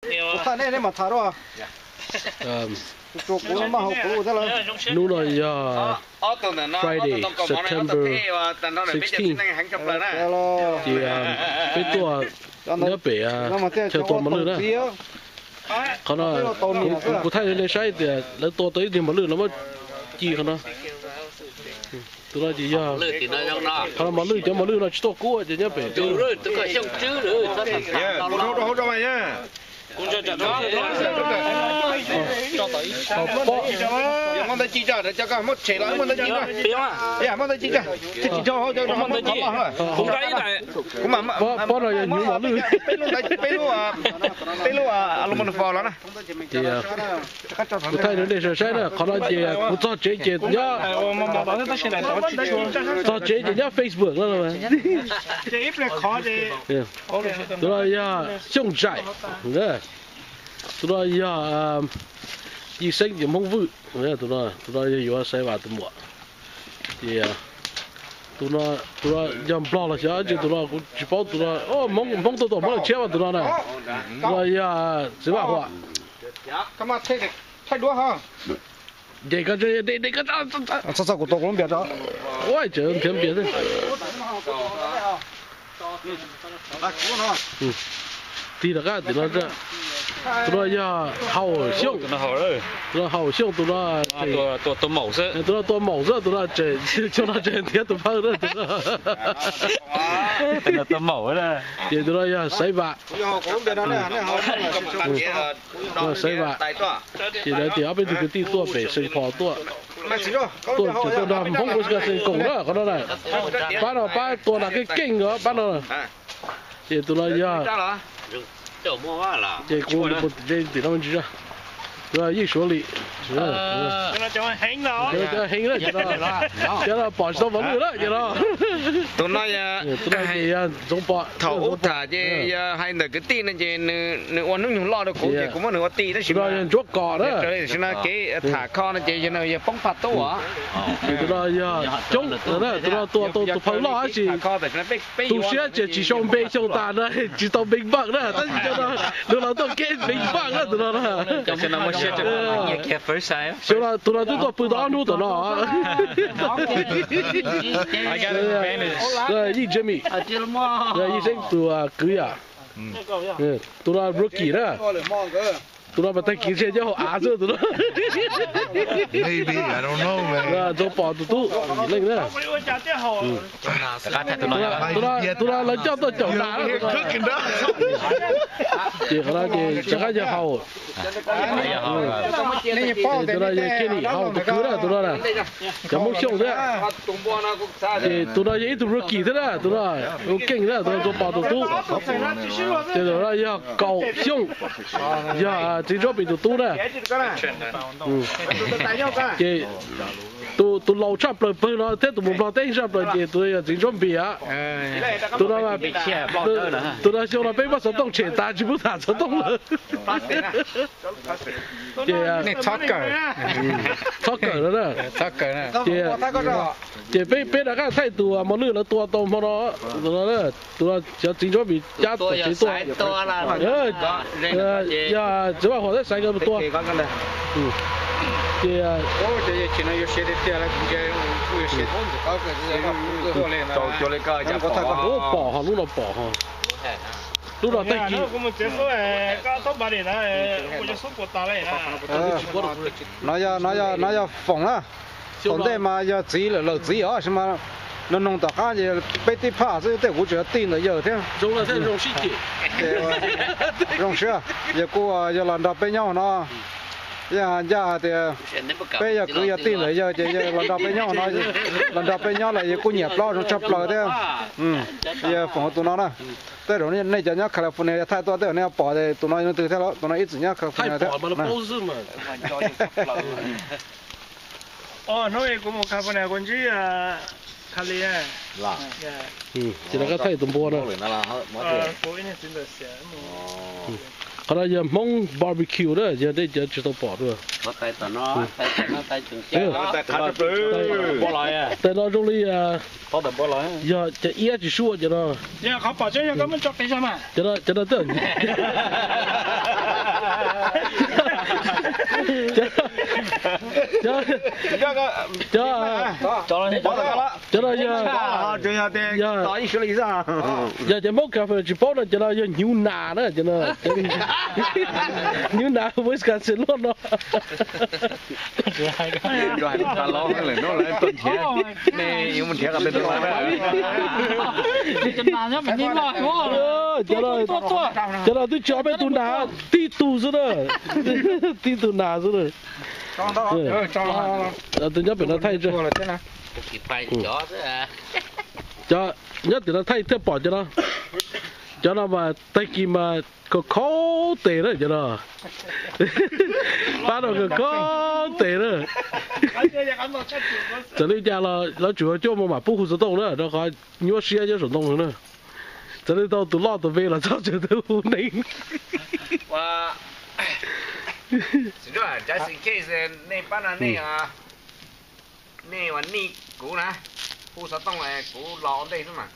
Kuv tham nej, nej mam tham dua. Hnub no yog Friday, September sixteen, ces peb tuaj nyob pem chaw tua mos lwj na. Qhov no kuv thaij nej saib tias lawv tua tau ib tug mos lwj, lawv muab ci qhov no. Tus no ces yog qhov no mos lwj, cov mos lwj no tsis tuaj kub ces nyob pem. Pob no yog hnyuv mos lwj. Peb lub aluminum foil los na. Kuv thaij rau nej saib na, qhov no ces kuv txog tsev ces nyob, txog tsev ces nyob Facebook no. Tus no yog Xyooj Zaim, tus no yog Yij Xeeb ces Hmoob Vwj, tus no yog yuav Xaiv Vam tus muam. Ces tus no yog Nplog los xyov, ces tus no kuv tsis paub, tus no Hmoob tuaj tua Hmoob los tshiab mas tus no na. Tus no yog Txiv Vaj Huam. Nce ko, de ko, txhob txhob kuv tua kuv lub npias tso. Ua tseem nrhiav npias xwb. Tig rov qab tim no, tus no yog Haum Xyooj, tus no Haum Xyooj, tus no tua maum xwb, tus no tua maum xwb, tus no tseem, xyoo no tseem nrhiav tus phawj na, tus no. Ces tus no yog Xaiv Vam. Xaiv Vam, ces lawv tias ob peb tug kwv tij tuaj pem Xeev Phos tuaj, tuaj tseem tuaj nrog Hmoob Wisconsin koom na qhov no na. Pab no pab tua nram keej keej os pab no. Ces tus no yog, ces kuv mus tim no ntsis, tus no Yeej Suav Lim. Cov heev na, cov no pom tsis tau mos lwj na ces no. Tus no yog Ntxoov Pom. Thaum ub tham ces yog hais ntawm kwv tij no ces nws ua hnub nyoog loj rau kuv ces kuv muab nws ua tij tab sis no yog Ntsuab Kos na. Kev tham kho no ces yog yog poob phaj tub os. Tus no yog Coob, tus no tua tau tus phawj loj tab sis tu siab ces tsis sau npe xyoo tas no tsis tau npe npaj na, tab sis cov no nws los tuaj kev npe npaj na tus no na. Xyoo no tus no twb tuaj pw tau ob hnub tom no. Yeej Jimmy, Yeej Xeeb tus kwv yam. Tus no rookie na. Tus no mas tag kis ntshe nyob hauv av xwb tus no. Ntxoov Pom tus tub Yim Leej na. Tus no lawv coj tuaj caum nas. Ces qhov no ces rov qab yog Haum. Tus no yog Kenny Haum tus kwv na tus no na. Cov Hmoob Xyooj thiab. Ces tus no yog ib tug rookie thiab na, tus no ua keej na, tus no Ntxoov Pom tus tub. Ces tus no yog Kaum Xyooj, yog Txiv Ntsuab Npis tus tub na. Ces tus laus tshaj plaws pawg no thiab tus mus Nplog teb tshaj plaws ces tus no yog Txiv Ntsuab Npis a. Tus no, tus no xyoo no peb muab xov tooj tshem tas tsis pub tham xov tooj lawm. Ces txhob kawm no na. Ces, ces peb, peb rov qab thaij tus mos lwj lawv tua tau hmo no, tus no, tus no cov Txiv Ntsuab Npis cab tom tsev tuaj. Yog Txiv Vaj Huam thiab Xaiv nkawd mus tua. Ces ub pom ho, lub no pom ho. Lub no tag kis. No yog, no yog foom na. Thaum ntej mas yog txiv lawm, lawm txiv os, sis mas nug nug tom qab ces peb tib phaj xwb, tej kuv tseem yog tij ntawm yawg thiab. Zoo siab, yawg kuj yog los nrog peb nyob no. Yeej ncaj hais tias peb yog kwv yog tij ntawm yawg ces yawg los nrog peb nyob no, los nrog peb nyob los yawg kuj nyiam plaub zoo tshaj plaws thiab. Yog foom tus no na. Tej zaum nej cov nyob California yog thaij tuaj tej zaum nej pom tus no yog leej twg thiab, tus no ib txwm nyob California thiab. Ces rov qab thaij tus npua no. Qhov no yog Hmoob barbecue na, yog nej cov tsis tau pom dua. Tais no zoo li yog cov iab tsis sub cov no. Cov no twb Cov no yog, yog cov Hmoob cov tsis paub no, cov no yog hnyuv nas na, cov no hnyuv nas Wisconsin luaj no. Cov no twb tsis ob peb tug nas, tib tug xwb na, tib tug nas xwb na. Tus nyob pem no thaij, cov nyob tim no thaij thiaj pom cov no. Cov no mas tag kis mas khaub khaub tes na cov no. Pab no khaub khaub tes na. Txawm li cas los lawv tsuas ua cuaj moos mam pub hu xov tooj na, rau qhov nyuaj siab nyob saum ntoo na. Txawm li tau tus loj tus me los txog tsev twb hu neeb. Just in case nej pab no nej, nej ua nij kuv na, hu xov tooj kuv los ua ntej xwb mas.